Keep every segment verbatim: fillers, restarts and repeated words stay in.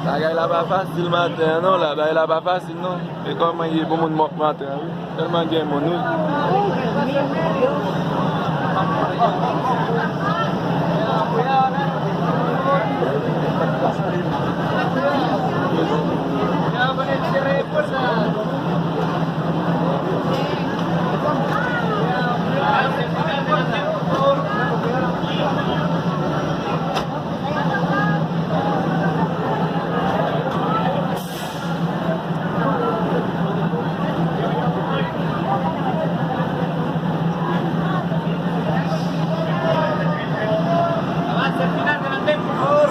Bagay la pa fasil maten an non, la bagay la pa fasil non. E kòman ye pou moun mòk maten an wi. Tèlman gen moun wi.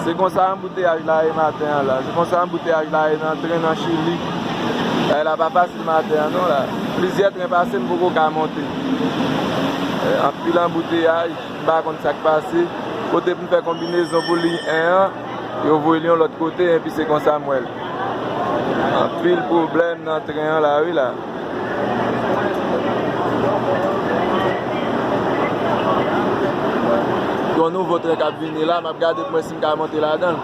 Se konsa anbouteyaj la ye maten an la. Se konsa anbouteyaj la ye nan tren nan Chili. Bagay la pa fasil maten an non la. Plizyè tren pase m poko ka monte. Eh, anpil anbouteyaj. M pa konn sa k pase. Kote pou m fè konbinezon pou liy en an, yo voye l yon lòt kote, epi se konsa m wè l. Anpil pwoblèm nan tren an la, wi, la. Yon nouvo tren k ap vini la, m ap gade pou m wè si m ka monte ladan l.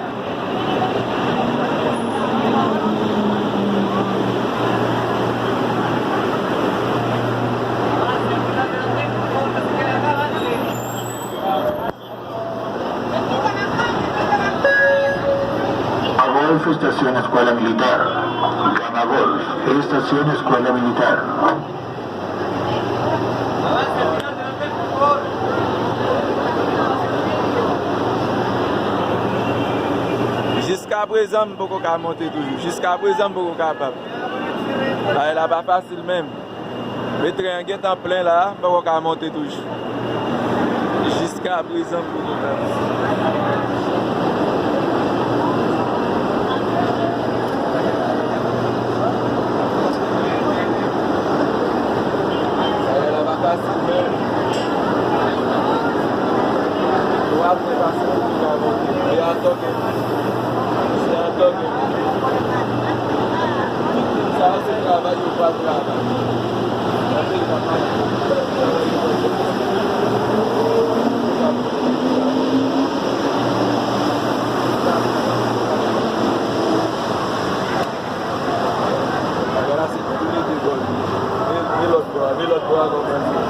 A Golf, estación Escuela Militar. Gama Golf, estación Escuela Militar. Jiska prezan, m poko ka monte toujou. Jiska prezan, m poko kapab. Bagay la pa fasil menm. Men tren an gentan plen la, m poko ka monte toujou. Jiska prezan, m poko ka. Bagay la pa fasil menm. Twa tren pase pou m ka monte. E atò menm. Se atò menm. Tout moun sa yo se travay yo pral travay. Nan peyi n ap mache. Bagay la se tou lede bò yo. Men, men lòt bò a, men lòt bò a kòman se.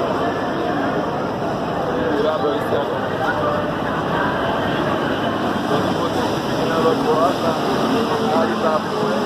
Li pa bò isi a kòman se. Bon, li pote li vini nan lòt bò a, sa. A, li pa bon, wi.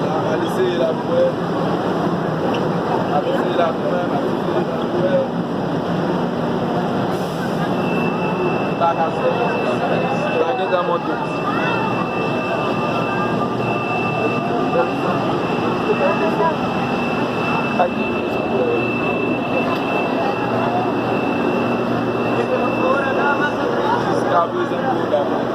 L ap eseye la pou wè. L ap eseye la pou wè, l ap eseye la pou wè. Li pa ka sòti. Li pa gentan monte. Jiska prezan, m poko ka monte.